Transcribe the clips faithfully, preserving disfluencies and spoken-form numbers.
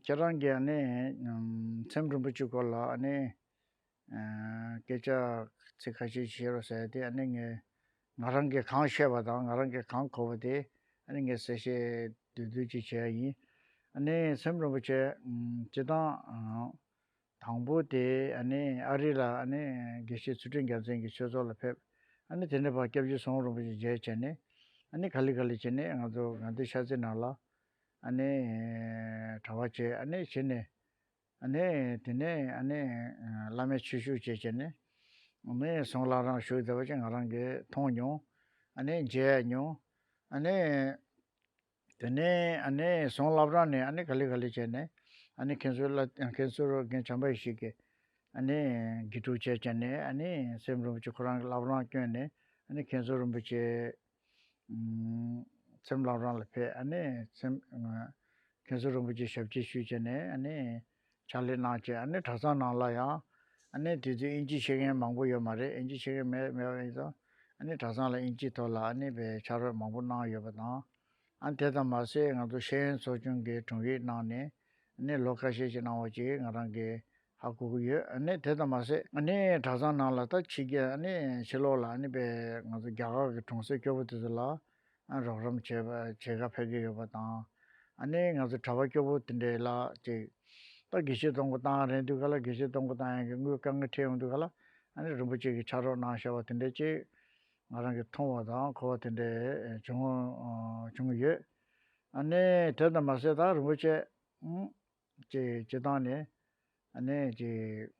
ཁྱེད་རང་གིས་ཨ་ནི་ཨམ་མཚན་རིན་པོ་ཆེའི་སྐོར་ལ་ཨ་ནི་ཨ་སྐད་ཆ་ཚིག་ཁ་ཤས་བཤད་རོགས་ཟེར་ཏེ། ཨ་ནི་ངས་ང་རང་གིས་གང་ཤེས་པ་དང་ང་རང་གིས་གང་གོ་བ་དེ་ཨ་ནི་ངས་གསལ་བཤད་བསྡུས་བསྡུས་ཅིག་བྱས་ཡིན། ཨ་ནི་མཚན་རིན་པོ་ཆེ་ཨམ་སྤྱིར་བཏང་ཨ་དང་པོ་དེ་ཨ་ནི་ཨ་རི་ལ་ཨ་ནི་དགེ་བཤེས་ཚུལ་ཁྲིམས་རྒྱལ་མཚན་གྱི་ཆོས་ཚོགས་ལ་ཕེབས། ཨ་ནི་དེ་ནས་ཕར་སྐྱབས་རྗེ་ཟམ་གདོང་རིན་པོ་ཆེ་མཇལ་བྱས་ནས། ཨ་ནི་ག་ལེ་ག་ལེ་བྱས་ནས་ང་ཚོ་དགའ་ལྡན་ཤར་རྩེ་ནང་ལ་ཨ་ནི་གྲྭ་པ་བྱས། ཨ་ནི་བྱས་ནས་ཨ་ནི་དེ་ནས་ཨ་ནི་བླ་མའི་ཆོས་ཞུགས་བྱས་བྱས་ནས། ཨ་ནི་ཟམ་བླ་བྲང་བཞུགས་བསྡད་པ་ཅིག་ང་རང་གིས་མཐོང་མྱོང་། ཨ་ནི་མཇལ་མྱོང་། ཨ་ནི་དེ་ནས་ཨ་ནི་ཟམ་བླ་བྲང་ནས་ཨ་ནི་ག་ལེ་ག་ལེ་བྱས་ནས། ཨ་ནི་མཁན་ཟུར་བླ་མཁན་ཟུར་རྒན་བྱམས་པ་ཡེ་ཤེས་ཀྱིས་ཨ་ནི་དགེ་ཕྲུག་བྱས་བྱས་ནས། ཨ་ནི་མཚན་རིན་པོ་ཆེ་ཁོ་རང་གི་བླ་བྲང་བསྐྱོན་ནས། ཨ་ནི་མཁན་ཟུར་རིན་པོ་ཆེ་ཨམ་མཚན་བླ་བྲང་ལ་ཕེབས། ཨ་ནི་མཚན་མཁན་ཟུར་རིན་པོ་ཆེ་ཞབས་ཕྱི་ཞུས་བྱས་ནས། ཨ་ནི་ཕྱག་ལས་གནང་བྱས། ཨ་ནི་གྲྭ་ཚང་ནང་ལ་ཡང་ཨ་ནི་དེ་དུས་ཨིན་ཇི་ཤེས་མཁན་མང་པོ་ཡོད་མ་རེད། ཨིན་ཇི་ཤེས་མཁན་མེད་མེད་པ་ཡིན་ཙང་། ཨ་ནི་གྲྭ་ཚང་ལ་ཨིན་ཇིའི་ཐོག་ལ་ཨ་ནི་དཔེ་ཕྱག་རོགས་མང་པོ་གནང་ཡོད་པ་དང་། ཨ་ནི་དེ་དང་མ་ཟད་ང་ཚོ་ཤེས་ཡོན་ཚོགས་ཆུང་གི་དྲུང་ཡིག་གནང་ནས། ཨ་ནི་ལོ་ཁ་ཤས་ཤིག་གནང་བ་ཅིག་ང་རང་གིས་ཧ་གོ་གི་ཡོད། ཨ་ནི་དེ་དང་མ་ཟད་ཨ་ནི་གྲྭ་ཚང་ནང་ལ་ད་ཕྱི་རྒྱལ་ཨ་ནི་ཕྱི་ལོགས་ལ་ཨ་ནི་དཔེ་ང་ཚོ་རྒྱ་གར་གྱི་གྲོང་གསེབ་སྐྱོ་པོ་དེ་ཚོ་ལ་ཨ་རོགས་རམ་བྱེད་པ་བྱེད་ག་ཕེབས་ཀྱི་ཡོད་པ་དང་། ཨ་ནི་ང་ཚོ་གྲྭ་པ་སྐྱོ་པོ་དེ་འདྲས་ལ་ཅིག་ད་དགེ་བཤེས་གཏོང་སྒོ་བཏང་རན་དུས་ག་ལ། དགེ་བཤེས་གཏོང་སྒོ་བཏང་ཡག་གི་དངུལ་དཀའ་ངལ་འཕྲད་ཡོང་དུས་ག་ལ། ཨ་ནི་རིན་པོ་ཆེ་གིས་ཕྱག་རོགས་གནང་བཞག་པ་དེ་འདྲས་ཅིག་ང་རང་གིས་མཐོང་བ་དང་གོ་བ་དེ་འདྲས་བྱུང་བྱུང་ཡོད། ཨ་ནི་དེ་དང་མ་ཟད་ད་རིན་པོ་ཆེ་ཨུམ་ཅིག་སྤྱིར་བཏང་ནས་ཨ་ནི་ཅིག་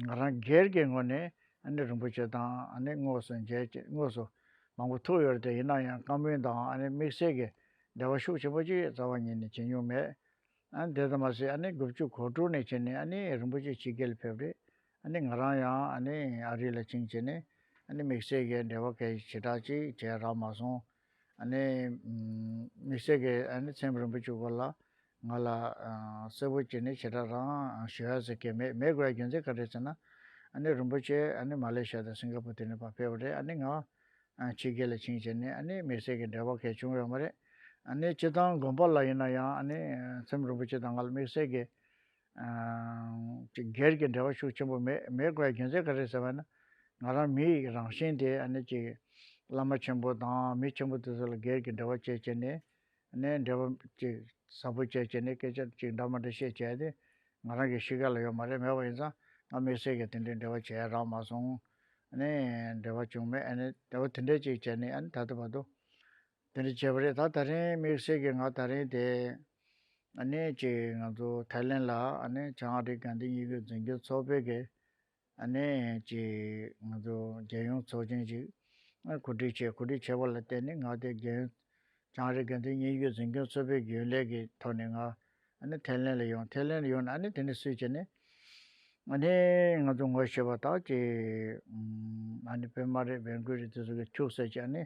ང་རང་སྒེར་གྱི་ངོས་ནས་ཨ་ནི་རིན་པོ་ཆེ་དང་ཨ་ནི་དངོས་སུ་མཇལ་དངོས་སུ་མང་པོ་ཐུག་ཡོད་རེད་དེ། ཡིན་ན་ཡང་བཀའ་མོལ་དང་ཨ་ནི་དམིགས་བསལ་གྱི་འབྲེལ་བ་ཤུགས་ཆེན་པོ་ཅིག་རྩ་བ་ཉིད་ནས་བྱེད་མྱོང་མེད། ཨ་ནི་དེ་ཙམ་མ་ཟད་ཨ་ནི་དགུ་བཅུ་གོ་དྲུག་ནས་བྱས་ནས་ཨ་ནི་རིན་པོ་ཆེ་ཕྱི་རྒྱལ་ལ་ཕེབས་རེད། ཨ་ནི་ང་རང་ཡང་ཨ་ནི་ཨ་རི་ལ་ཕྱིན་བྱས་ནས་ཨ་ནི་དམིགས་བསལ་གྱི་འབྲེལ་བ་གལ་ཆེ་དྲགས་ཅིག་བྱས་རག་མ་སོང་། ཨ་ནི་དམིགས་བསལ་གྱི་ཨ་ནི་མཚན་རིན་པོ་ཆེའི་སྐོར་ལ་ང་ལ་གསལ་པོ་བྱས་ནས་ཞེ་དྲག་རང་ཞུ་ཡ་ཟེར་མཁན་མེད། མེད་དགོས་ཡ་རྒྱུ་མཚན་ག་རེ་ཟེར་ན། ཨ་ནི་རིན་པོ་ཆེ་ཨ་ནི་མ་ལེ་ཤ་དང་སིང་ག་པུར་དེ་ནས་ཕར་ཕེབས་པ་རེད། ཨ་ནི་ང་ཨ་ཕྱི་རྒྱལ་ལ་ཕྱིན་བྱས་ནས་ཨ་ནི་དམིགས་བསལ་གྱི་འབྲེལ་བ་གལ་བྱུང་ཡོད་མ་རེད། ཨ་ནི་སྤྱིར་བཏང་དགོན་པ་ལ་ཡིན་ན་ཡང་ཨ་ནི་མཚན་རིན་པོ་ཆེ་དང་ང་ལ་དམིགས་བསལ་གྱི་ཨ་ཅིག་སྒེར་གྱི་འབྲེལ་བ་ཤུགས་ཆེན་པོ་མེད། མེད་དགོས་ཡ་རྒྱུ་མཚན་ག་རེ་ཟེར་བ་ན། ང་རང་མི་ཡི་རང་བཞིན་དེ་ཨ་ནི་ཅིག་བླ་མ་ཆེན་པོ་དང་མི་ཆེན་པོ་དེ་ཚོ་ལ་སྒེར་གྱི་འབྲེལ་བ་བྱས་བྱས་ནས། ཨ་ནི་འབྲེལ་བ་ཅིག་ཟབ་པོ་བྱས་བྱས་ནས་སྐད་ཆ་ཅིག་འདྲ་མ་འདྲ་བཤད་བྱས་ཏེ། ང་རང་གི་གཤིས་ཀ་ལ་ཡོད་མ་རེད། མེད་པ་ཡིན་ཙང་ང་དམིགས་བསལ་གྱི་དེ་འདྲའི་འབྲེལ་བ་བྱས་རག་མ་སོང་། ཨ་ནི་འབྲེལ་བ་བྱུང་མེད། ཨ་ནི་འབྲེལ་བ་དེ་འདྲ་ཅིག་བྱས་ནས་ཨ་ནི་ད་ལྟ་བར་དུ་དེ་འདྲ་བྱས་པ་རེད། ད་ད་རིང་དམིགས་བསལ་གྱི་ང་ད་རིང་དེ་ཨ་ནི་ཅིག་ང་ཚོ་ཐའི་ལེན་ལ་ཨ་ནི་བྱང་ཨ་རིའི་དགའ་ལྡན་ཡིད་ཀྱི་འཛིན་སྐྱོང་ཚོགས་པའི་གི་ཨ་ནི་ཅིག་ང་ཚོ་རྒྱལ་ཡོངས་ཚོགས་ཆེན་ཅིག་ཨ་གོ་སྒྲིག་བྱས། གོ་སྒྲིག་བྱས་པ་ལ་བརྟེན་ནས་ང་དེ་རྒྱལ་ཡོངས་བྱང་རི་དགའ་ལྡན་སྙན་ཞུ་འཛིན་སྐྱོང་ཚོགས་པའི་རྒྱུན་ལས་ཀྱི་ཐོག་ནས་ང་ཨ་ནི་ཐའི་ལེན་ལ་ཡོང་། ཐའི་ལེན་ལ་ཡོང་ནས་ཨ་ནི་དེ་ནས་སུས་བྱས་ནས་ཨ་ནི་ང་ཚོ་ངོ་ཤེས་པ་དག་ཅིག་ཨ་ནི་པད་མ་རེད། བན་ཀུ་རེད། དེ་ཚོ་གིས་ཁྱུག་ཙམ་ཅིག་ཨ་ནི་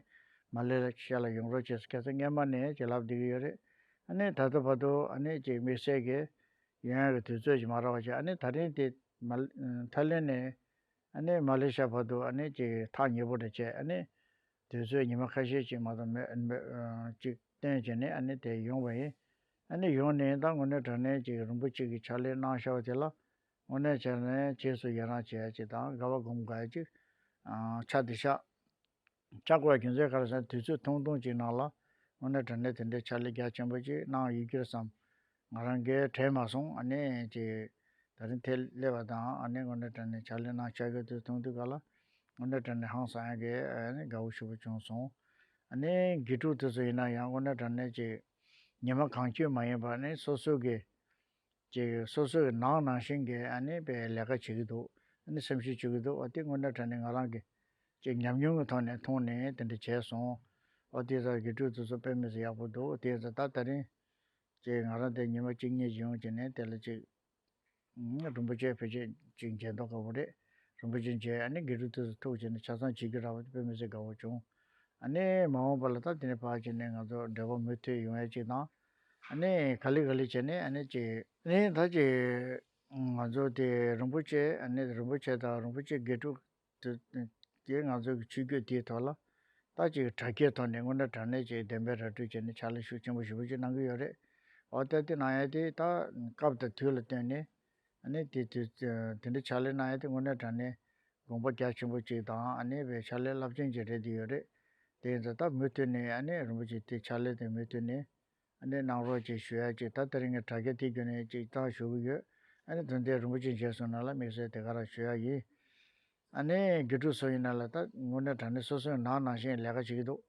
མ་ལེ་ཤ་ལ་ཡོང་རོགས་བྱས་ཟེར། ཁ་སང་སྔས་མ་ནས་ཅིག་ལབ་བསྡད་ཀྱི་ཡོད་རེད། ཨ་ནི་ད་ལྟ་བར་དུ་ཨ་ནི་ཅིག་དམིགས་བསལ་གྱི་ཡོང་ཡག་གི་དུས་ཚོད་ཅིག་མ་རག་པ་བྱས། ཨ་ནི་ད་རིང་དེ་མ་ཐའི་ལེན་ནས་ཨ་ནི་མ་ལེ་ཤ་བར་དུ་ཨ་ནི་ཅིག་ཐག་ཉེ་པོ་འདྲ་བྱས། ཨ་ནི་དུས་ཚོད་ཉི་མ་ཁ་ཤས་ཅིག་མ་གཏོགས་མེད་མེད་ཅིག་བཏོན་བྱས་ནས་ཨ་ནི་དེ་ཡོང་བ་ཡིན། ཨ་ནི་ཡོང་ནས་ད་དངོས་གནས་དྲང་གནས་ཅིག་རིན་པོ་ཆེ་གིས་ཕྱག་ལས་གནང་བཞག་པ་དེ་ལ་དངོས་གནས་བྱས་ན་རྗེས་སུ་ཡི་རང་བྱེད་ཡ་ཅིག་དང་དགའ་བ་སྒོམ་དགའ་ཡ་ཅིག་ཆགས་བསྡད་ཤག་ཆགས་དགོས་རྒྱུ་མཚན་ག་རེ་ཟེར་ན། དུས་ཚོད་ཐུང་ཐུང་ཅིག་ནང་ལ་དངོས་གནས་དྲང་གནས་དེ་འདྲའི་ཕྱག་ལས་རྒྱ་ཆེན་པོ་ཅིག་གནང་ཡོད་ཀྱི་རེད་བསམ། ང་རང་གིས་དྲན་མ་སོང་། ཨ་ནི་ཅིག་ད་རིང་དེ་སླེབས་པ་དང་ཨ་ནི་དངོས་གནས་དྲང་གནས་ཕྱག་ལས་གནང་བཞག་ཡོད་དུས་མཐོང་དུས་ག་ལ་དངོས་གནས་དྲང་གནས་ཧང་སང་ཡག་གི་ཨ་ནི་དགའ་བོ་ཞེ་པོ་བྱུང་སོང་། ཨ་ནི་དགེ་ཕྲུག་དེ་ཚོ་ཡིན་ན་ཡང་དངོས་གནས་དྲང་གནས་ཅིག་ཉི་མ་གང་བྱོན་མ་ཡིན་པར་ཨ་ནི་སོ་སོ་གི་ཅིག་སོ་སོའི་ནང་ནང་བཞིན་གྱི་ཨ་ནི་དཔེ་ལས་ཀ་བྱེད་ཀྱི་འདུག་ཨ་ནི་སེམས་ཤུགས་བྱེད་ཀྱི་འདུག་ཨ་དེ་དངོས་གནས་དྲང་གནས་ང་རང་གི་ཅིག་ཉམས་མྱོང་གི་ཐོག་ནས་མཐོང་ནས་དེ་འདྲ་བྱས་སོང་། ཨོ་དེ་ཚོ་དགེ་ཕྲུག་དེ་ཚོ་དཔེ་མི་སྲིད་ཡག་པོ་འདུག་དེ་ཚོ་ད་ད་རིང་ཅིག་ང་རང་དེ་ཉི་མ་གཅིག་གཉིས་ཡོང་བྱས་ནས་དེ་ལ་ཅིག་རིན་པོ་ཆེ་ཕལ་ཆེར་ཅིག་མཇལ་མདོག་ཁ་པོ་རེད། རིན་པོ་ཆེ་མཇལ། ཨ་ནི་དགེ་ཕྲུག་དེ་ཚོ་ཐུག་བྱས་ནས་ཆ་ཚང་བྱེད་རྒྱུ་རག་པ་དེ་དཔེ་མི་སྲིད་དགའ་བོ་བྱུང་། ཨ་ནི་མ་འོངས་པ་ལ་ད་དེ་ནས་ཕར་བྱས་ནས་ང་ཚོ་འབྲེལ་བ་མུ་མཐུད་ཡོང་ཡ་ཅིག་དང་། ཨ་ནི་ག་ལེ་ག་ལེ་བྱས་ནས་ཨ་ནི་ཅིག་ཨ་ནི་ད་ཅིག་ང་ཚོ་དེ་རིན་པོ་ཆེ་ཨ་ནི་རིན་པོ་ཆེ་དང་རིན་པོ་ཆེ་དགེ་ཕྲུག་དེ་དེ་ང་ཚོ་གི་ཆོས་བརྒྱུད་དེའི་ཐོག་ལ་ད་ཅིག་དྲ་རྒྱའི་ཐོག་ནས་དངོས་གནས་དྲང་གནས་ཅིག་བདེན་པའི་ར་སྤྲོད་བྱས་ནས་ཕྱག་ལས་ཤུགས་ཆེན་པོ་ཞེ་པོ་ཅིག་གནང་གི་ཡོད་རེད། འོ་ད་དེ་གནང་ཡ་དེ་ད་སྐབས་དང་དུས་ལ་བསྟུན་ནས་ཨ་ནི་དེ་དེ་དེ་འདྲའི་ཕྱག་ལས་གནང་ཡ་དེ་དངོས་གནས་དྲང་གནས་དགོངས་པ་རྒྱ་ཆེན་པོ་ཅིག་དང་ཨ་ནི་བའི་ཕྱག་ལས་རླབས་ཆེན་ཅིག་རེད་དེ་ཡོད་རེད། དེ་ཡིན་ཙང་ད་མུ་མཐུད་ནས་ཨ་ནི་རིན་པོ་ཆེ་དེ་ཕྱག་ལས་དེ་མུ་མཐུད་ནས་ཨ་ནི་གནང་རོགས་ཅིག་ཞུ་ཡ་ཅིག་ད་དེ་རིང་གི་དྲ་རྒྱ་དེ་བརྒྱུད་ནས་ཅིག་ད་ཞུ་གི་ཡོད། ཨ་ནི་དོན་དེ་རིན་པོ་ཆེ་མཇལ་སོང་ན་ལ་དམིགས་བསལ་དེ་ག་རང་ཞུ་ཡ་ཡིན། ཨ་ནི་དགེ་ཕྲུག་ཚོ་ཡིན་ན་ལ་ད་དངོས་གནས་དྲང་གནས་སོ་སོའི་ནང་ནང་བཞིན་ལས་ཀ་བྱེད་ཀྱི་འདུག་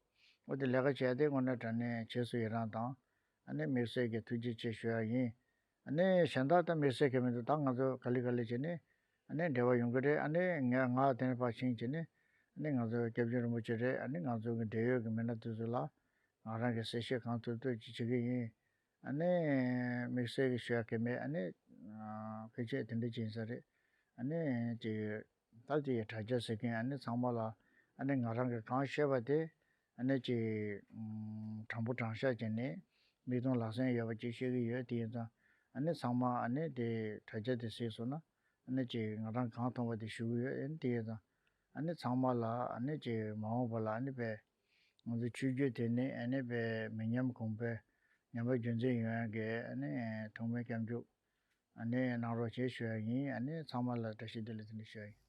འོ་དེ་ལས་ཀ་བྱས་ཏེ་དངོས་གནས་དྲང་གནས་རྗེས་སུ་ཡི་རང་དང་ཨ་ནི་དམིགས་བསལ་གྱི་ཐུགས་རྗེ་ཆེ་ཞུ་ཡ་ཡིན། ཨ་ནི་གཞན་དག་ད་དམིགས་བསལ་གྱི་མི་འདུག་ད་ང་ཚོ་ག་ལེ་ག་ལེ་བྱས་ནས་ཨ་ནི་འབྲེལ་བ་ཡོང་གི་རེད། ཨ་ནི་ངས་ང་དེ་ནས་ཕར་ཕྱིན་བྱས་ནས་ཨ་ནི་ང་ཚོ་སྐྱབས་རྗེ་རིན་པོ་ཆེ་རེད། ཨ་ནི་ང་ཚོ་གི་འབྲེལ་ཡོད་ཀྱི་མི་སྣ་དེ་ཚོ་ལ་ང་རང་གི་གསལ་བཤད་གང་ཐུབ་ཐུབ་ཅིག་བྱེད་ཀྱི་ཡིན། ཨ་ནི་དམིགས་བསལ་གྱི་ཞུ་ཡ་གལ་མེད། ཨ་ནི་ཕལ་ཆེར་དེ་འདྲ་ཅིག་ཡིན་ས་རེད། ཨ་ནི་ཅིག་ད་དེ་དྲ་རྒྱ་ཟེར་མཁན་ཨ་ནི་ཚང་མ་ལ་ཨ་ནི་ང་རང་གིས་གང་ཤེས་པ་དེ་ཨ་ནི་ཅིག་ཨམ་དྲང་པོ་དྲང་བཞག་བྱས་ནས་མིག་མཐོང་ལག་ཟིན་ཡོད་པ་ཅིག་བཤད་ཀྱི་ཡོད། དེ་ཡིན་ཙང་ཨ་ནི་ཚང་མ་ཨ་ནི་དེ་དྲ་རྒྱ་དེ་གཟིགས་སོང་ན་ཨ་ནི་ཅིག་ང་རང་གང་མཐོང་བ་དེ་ཞུ་གི་ཡོད། ཨ་ནི་དེ་ཡིན་ཙང་ཨ་ནི་ཚང་མ་ལ་ཨ་ནི་ཅིག་མ་འོངས་པ་ལ་ཨ་ནི་དཔེ་ང་ཚོའི་ཆོས་བརྒྱུད་དེ་ནི་ཨ་ནི་དཔེ་མི་ཉམས་གོང་འཕེལ་ཉམས་པ་རྒྱུན་འཛིན་ཡོང་ཡག་གི་ཨ་ནི་ཐུགས་སྨོན་སྐྱབས་འཇུག་ཨ་ནི་གནང་རོགས་བྱེད་ཞུ་ཡ་ཡིན། ཨ་ནི་ཚང་མ་ལ་བཀྲ་ཤིས་བདེ་ལེགས་དེ་འདྲ་ཞུ་ཡ་ཡིན།